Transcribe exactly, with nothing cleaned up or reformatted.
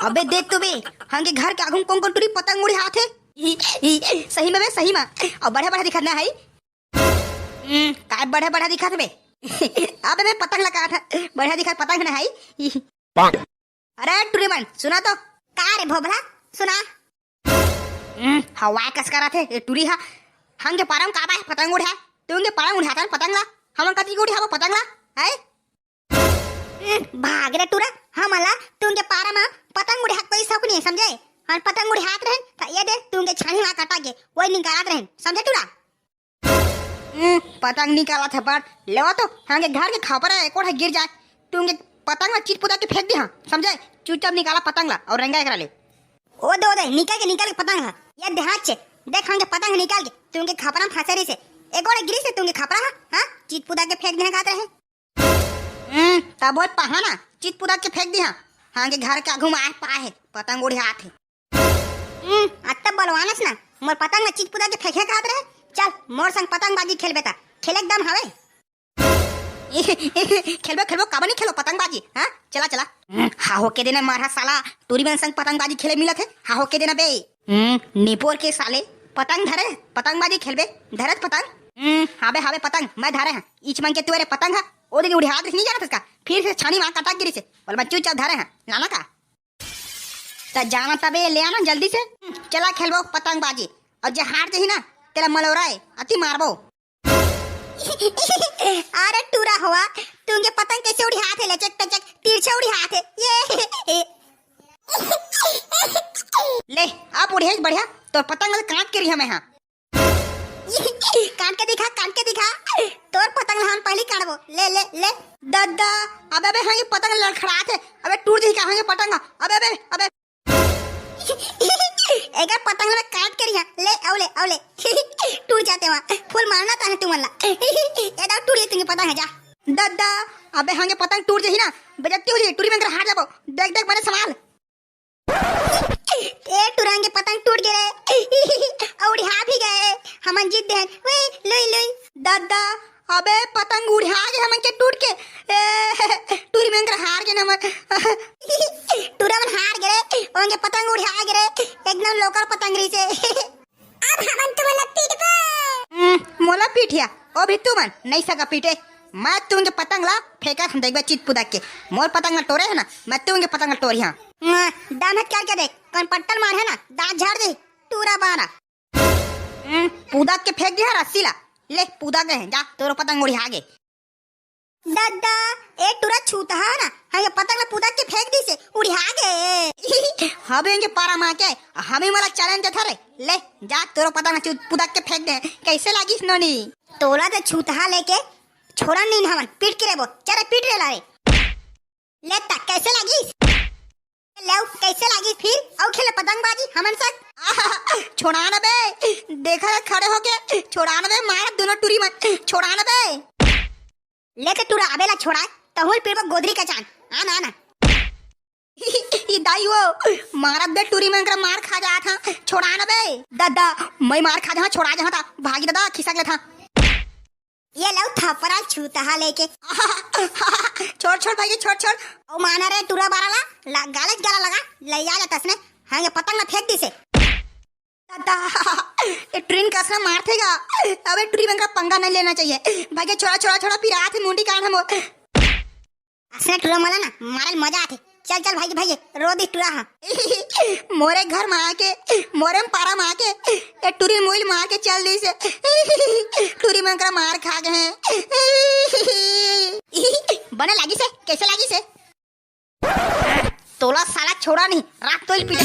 अबे देख तो बे, हमन के घर के आघू म कोन कोन टुरी पतंग उड़ात हे। सही में बे, सही में। अउ बढ़िया बढ़िया दिखत ना हे। हम्म, काय बढ़िया बढ़िया दिखत हे बे? अबे बे पतंग ला काहत हंव, बढ़िया दिखत पतंग ना हे। अरे टुरी मन, सुना तो। का रे भोभला, सुना। हम्म, हवा कस करत हे ए टुरी हा। हमन के पारा म का बा पतंग उड़ाय? तुमन के पारा म उड़ाथन पतंग ला, हमन कती के उड़ाबो पतंग ला, हैं? हम्म, भाग रे टुरा, हमन ला तुमन के पारा म पतंग उड़ाय के कोई शौक नइ हे, समझे? हमन पतंग उड़ात रहेन, त ये दे तुमन के छानी मा कटा गे, वही निकालत रहेन, समझे टुरा? हम्म, पतंग निकालत हे बड़, लेवा तो, हमन के घर के खपरा ए, कोठा गिर जाय, तुमन के पतंग ला चित पुता के फेंक दे हा, समझे? चुपचाप निकाला पतंग ला अउ रेंगा एकरा ले। ओ दे, ओ दे, निकाल के, निकाल के पतंग ला। ये देहात से, देख हमन के पतंग निकाल के, तुमन के खपरा म फंसे रहिसे। ए कोठा गिरिसे तुमन के खपरा हा, हाँ? चित पुता के फेंक दे हा कहत रहे। हम्म, तब वो पहा ना, चित पुता के फेंक दे हा। हमन के घर के आघू म आय पाय हे, पतंग उड़ात हे। हम्म, अत्ता बलवानस ना, मोर पतंग ला चित पुता के फेंके कहत रहे। चल, मोर संग पतंगबाजी खेलबे त, खेले के दम हवे। खेलबो, खेलबो, काबर नइ खेलबो पतंगबाजी, हाँ? चला, चला। हम्म, हाहो के देना मारहा साला, टुरी मन संग पतंगबाजी खेले मिलत हे, हाहो के देना बे। हम्म, निपोर के साले, पतंग धरे, पतंगबाजी खेलबे, धरत पतंग। हम्म, हाबे, हाबे पतंग, मैं धरे हंव, इच मन के तुंहर पतंग हा, ओ दिन उड़ात रहिस नइ जानत हस का, फिर से छानी मा कटा गिरिसे, बोल मैं चुपचाप धरे हंव, लाना का? त जाना तबे ले आना जल्दी से। चला खेलबो पतंगबाजी। अउ जे हार जही ना, तेला मलोरा ए, अति मारबो। अरे टुरा होवा, तुमन के पतंग कइसे उड़ात हे, लचक पचक, तिरछा उड़ात हे। ये। ले, अब उड़ाय बढ़िया, तोर पतंग ल काट के रही हमें हा। काट के दिखा, काट के दिखा। तोर पतंग ल हमन पहिली काटबो। ले, ले, ले। ददा, अबे, अबे, हमन के पतंग लड़खड़ात हे। अबे, टूट जही का हमन के पतंग? अबे, अबे, अबे। एकर पतंग ल काट के रही हंव। ले, अउ ले, अउ ले। टूट जाथे वहाँ। फूल मारना ताने तुमन ला। ए दाव टूट जही तुमन के पतंग ह जा। ददा, अबे, हमन के पतंग टूट जही ना। बेइज्जती हो जही, टुरी मन करा हार जाबो। देख, देख, बने संभाल। ए टुरा, हमन के पतंग टूट गे रे। अउ उड़ाय भी गे। हमन जीत देहन। वे, लुई, लुई। ददा, अबे पतंग उड़ाय गे हमन के टूट के। ए, टुरी मन करा हार गेन हमन। टुरा मन हार गे रे। हमन के पतंग उड़ाय गे रे। एकदम लोकल पतंग रहिसे। अब हमन तुमन ला पीटबो। हम्म, मोला पीटिहा, ओ भी तुमन नइ सका पीटे। मैं तुमन के पतंग ला फेंकत हंव, देखबे चित पुदक के। मोर पतंग ला टोरे हे ना, मैं तुमन के पतंग ला टोरिहा। हम्म, दम हे त करके देख, कोन पट्टल मारहे ना, दांत झाड़ दे, टूरा बारा। हम्म, पुदक के फेंक दिहा रस्सी ला, ले पुदक गे हे, जा तोरो पतंग उड़ाय गे। ददा, ए टुरा छूतहा ना, हमन के पतंग ला पुदक के फेंक दिसे, उड़ाय गे। हबे हमन के पारा मा के, हबे मोला challenge देथस रे। ले, जा तोरो पतंग ला चु-, पुदक के फेंक दे। कइसे लागिस नोनी? तोला तो छूतहा लेके छोड़ा नइ हमन, पीट के रेबो। चल रे, पीट रे ला रे। ले ता, कइसे लागिस? ले, कइसे लागिस फिर? अउ खेले पतंगबाजी हमन संग? छोड़ा ना बे, देखा ना खड़े होके, छोड़ा ना बे, मार दूनों टुरी मन, छोड़ा ना बे। ले ते टुरा, अबे ला छोड़ा, तहूं ल पीटबो गोदरी के चान। आ ना, आ ना। ई दाई वो, मारत बे टुरी मन करा मार खा जात हंव, छोड़ा ना बे। ददा, मैं मार खा जाहूं, छोड़ा जाहूं ता, भागी ददा, खिसक लेथंव। ये लव थपरा छूतहा लेके। छोड़, छोड़ भाई, छोड़, छोड़। ओ माना रे टुरा बारा ला, ला, गालच गाला लगा, लइया जा तसने, हमन के पतंग ला फेंक दिसे। दादा, ये टुरी कस ना मारथे गा। अबे टुरी मन करा पंगा नहीं लेना चाहिए। भाई छोड़ा, छोड़ा, छोड़ा, पिरात हे मुंडी कान हमर। असने टुरा मन ला ना, मारे ल मजा आथे। चल, चल भाई, भाई, रो दी टुरा हा। मोरे घर मा आके, मोरे पारा मा आके, ये टुरी मोइल मार के चल दिसे। टुरी मन करा मार खा गे हंव। बने लागिसे, कइसे लागिसे? तोला साला छोड़ा नहीं, रात तोइल पीटे।